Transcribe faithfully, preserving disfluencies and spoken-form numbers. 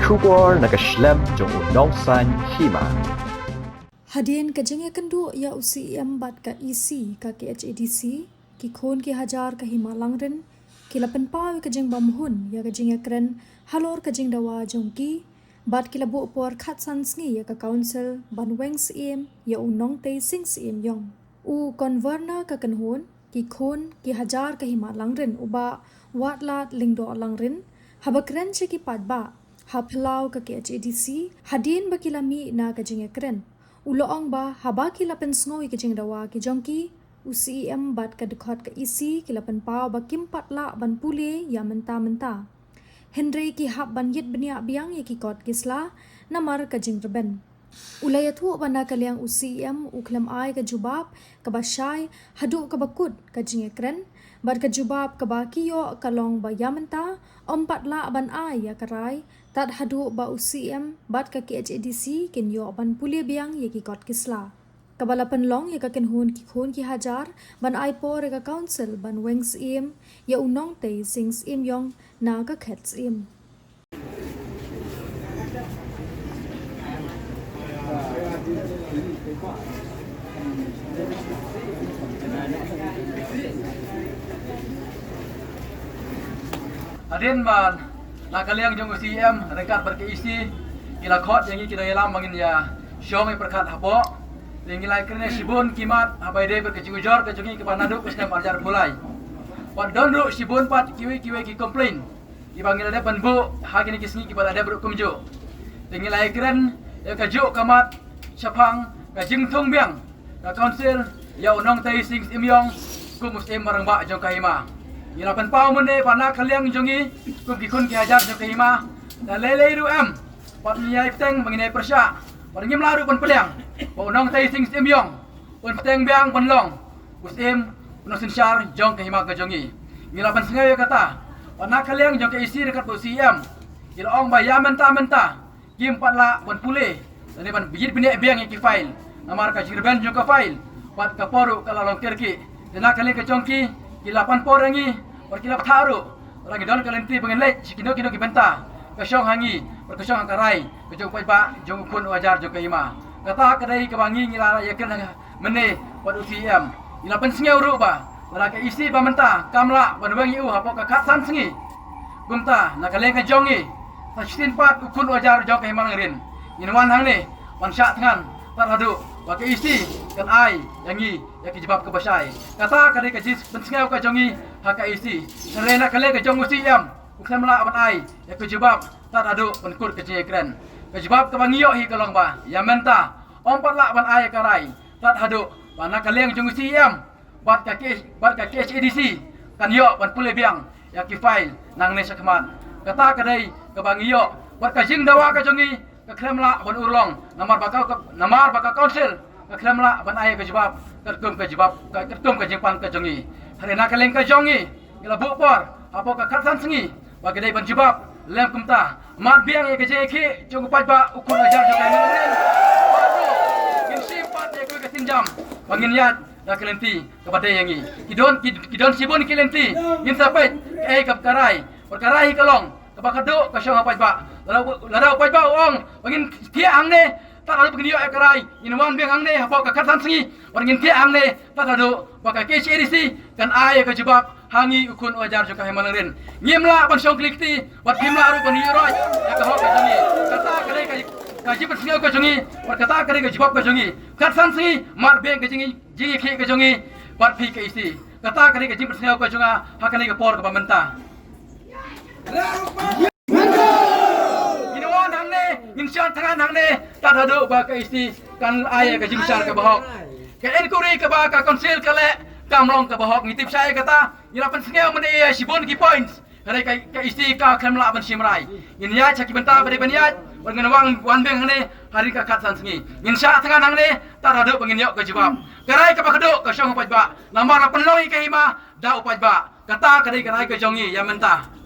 Khubor na ka shlem jong u nongsaiñ hima. Hadien ka jingïakynduh ïa u C E M bad ka E C ka K H A D C, ki khun ki hajar ka Hima Langrin ki la pynpaw ïa ka jingbymhun ïa ka jingïakren halor ka jingdawa jong ki, bad ki la buh por khatsan sngi ïa ka council ban weng syiem ïa u Nongtei Sing Syiem Ïong. U convener ka kynhun ki khun ki hajar ka Hima Langrin, u Bah Watlad Lyngdoh Langrin, haba kren sha ki paidbah ha phyllaw ka K H A D C hadien ba ki la mih na ka jingïakren, u la ong ba haba ki la pynsngew ïa ka jingdawa ki jong ki, u C E M bad ka dkhot ka E C ki la pynpaw ba kim pat lah ban pule ïa mynta mynta, hynrei ki hap ban ïit bniah biang ïa ki kot ki sla namar ka jingrben. U la ïathuh ba na ka liang u C E M u khlem ai ka jubab kaba shai haduh kaba kut ka jingïakren, bad ka jubab kaba ki ïoh ka long ba ïa mynta ym pat lah ban ai ïa ka rai tad haduh ba u C E M bad ka K H A D C kin ïoh ban pule biang ïa ki kot ki sla. Kaba la pynlong ïa ka kynhun ki khun ki hajar ban ai por ïa ka council ban weng syiem ïa u Nongtei Sing Syiem Ïong na ka khet syiem. Hadien ba na ka liang jong u C E M ryngkat bad ka E C ki la khot ïa ngi ki nongïalam ba ngin ïa shong ïa pyrkhat hapoh. Te ngi la kren shibun ki mat haba ïadei bad ka jingujor ka jong ngi kaba naduh ka snem arhajar arphew lai. Wat don ruh shibun pat kiwei kiwei ki complain kiba ngi la dep ban buh ha kine ki sngi kiba la dep ruh kumjuh. Te ngi la ïakren ïa kajuh ka mat shaphang ka jingthung biang ka council ïa u Nongtei Sing Syiem Ïong kum u Syiem Rangbah jong ka hima. Ngi la pynpaw mynne ba na ka liang jong ngi kum ki khun ki hajar jong ka hima, la lei lei ruh em, bad ngi ïai bteng bad ngi ïai pyrshah bad ngim lah ruh ban pynlong ba u Nongtei Sing Syiem Ïong un bteng biang ban long u Syiem, u nongsynshar jong ka hima ka jong ngi. Ngi la pynsngew ïa kata, bad na ka liang jong ka E C ryngkat bad u C E M ki la ong ba ïa mynta mynta kim pat lah ban pule lane ban ïit bniah biang ïa ki file namar ka jingrben jong ka file bad ka por ruh ka la long kyrkieh. Te na ka liang ka jong ki, ki la pan por ïa ngi bad ki la bthah ruh, lada ngi don ka lynti ba ngin leit sha kino kino ki bynta, ka shong ha ngi bad ka shong ha ka rai ka jong u paidbah jong u khun u hajar jong ka hima. Kata ka dei kaba ngi ngi la ïakren ha mynne bad u C E M. Ngi la pynsngew ruh ba lada ka E C ba mynta kam lah ban weng ïa u hapoh ka khatsan sngi, kumta na ka liang ka jong ngi, sa shisien pat u khun u hajar jong ka hima Langrin, ngin wan hangne ban shah thngan tad haduh ba ka E C kan ai ïa ngi ïa ka jubab kaba shai. Kata ka dei ka jingpynsngew ka jong ngi ha ka E C. Hynrei na ka liang ka jong u C E M, u khlem lah ban ai ïa ka jubab tad haduh ban kut ka jingïakren. Ka jubab kaba ngi ïoh hi ka long ba ïa mynta ym pat lah ban ai ïa ka rai tad haduh ba na ka liang jong u C E M bad ka K-, bad ka K H A D C kan ïoh ban pule biang ïa ki file nangne shakhmat. Kata ka dei kaba ngi ïoh, bad ka jingdawa ka jong ngi ka khlem lah ban urlong namar ba ka, namar ba ka council ka khlem lah ban ai ka jubab katkum ka jubab, ka, katkum ka jingpan ka jong ngi. Hynrei na ka liang ka jong ngi, ngi la buh por hapoh ka khatsan sngi ba ki dei ban jubab lem kumta. Mad biang ïa ka jingïakhih jong u paidbah u khun u hajar jong ka hima Langrin. Ngin shim pat ïa ka sienjam ba ngin ïaid da ka lynti kaba dei ïa ngi. Ki don, ki, ki don shibun ki lynti, ngin sa peit kaei kaba ka rai. Bad ka rai hi ka long kaba ka duh ka shong ha paidbah. Lada, lada u paidbah u ong ba ngin thiah hangne tad haduh ba ngin ïoh ïa ka rai, ngin wan biang hangne hapoh ka khatsan sngi bad ngin thiah hangne tad haduh ba ka K H A D C kan ai ïa ka jubab ha ngi u khun u hajar jong ka hima Langrin. Ngim lah ban shong kli kti bad ngim lah ruh ban ïuh roit ïa ka hok ka jong ngi. Kata ka dei ka, ka jingpynsngew ka jong ngi bad kata ka dei ka jubab ka jong ngi. Khatsan sngi mad biang ka jing, jingïakhih ka jong ngi bad phi ka E C. Kata ka dei ka jingpynsngew ka jong nga ha kane ka por kaba mynta. Ngin wan hangne, ngin shad thngan hangne tad haduh ba ka E C kan ai ka jingshad kaba hok. Ka inquiry kaba ka council ka leh kam long kaba hok, ngi tip shai kata. Ngi la pynsngew mynne ïa shibun ki points. Hynrei ka, ka E C ka khlem lah ban shim rai. Ngin ïaid sha ki bynta ba dei ban ïaid, bad ngin wan, wan biang hangne ha ri ka khatsan sngi. Ngin shad thngan hangne tad haduh ba ngin ïoh ka jubab. Ka rai kaba ka duh ka shong ha paidbah namar la pynlong ïa ka hima da u paidbah. Kata ka dei ka rai ka jong ngi ïa mynta.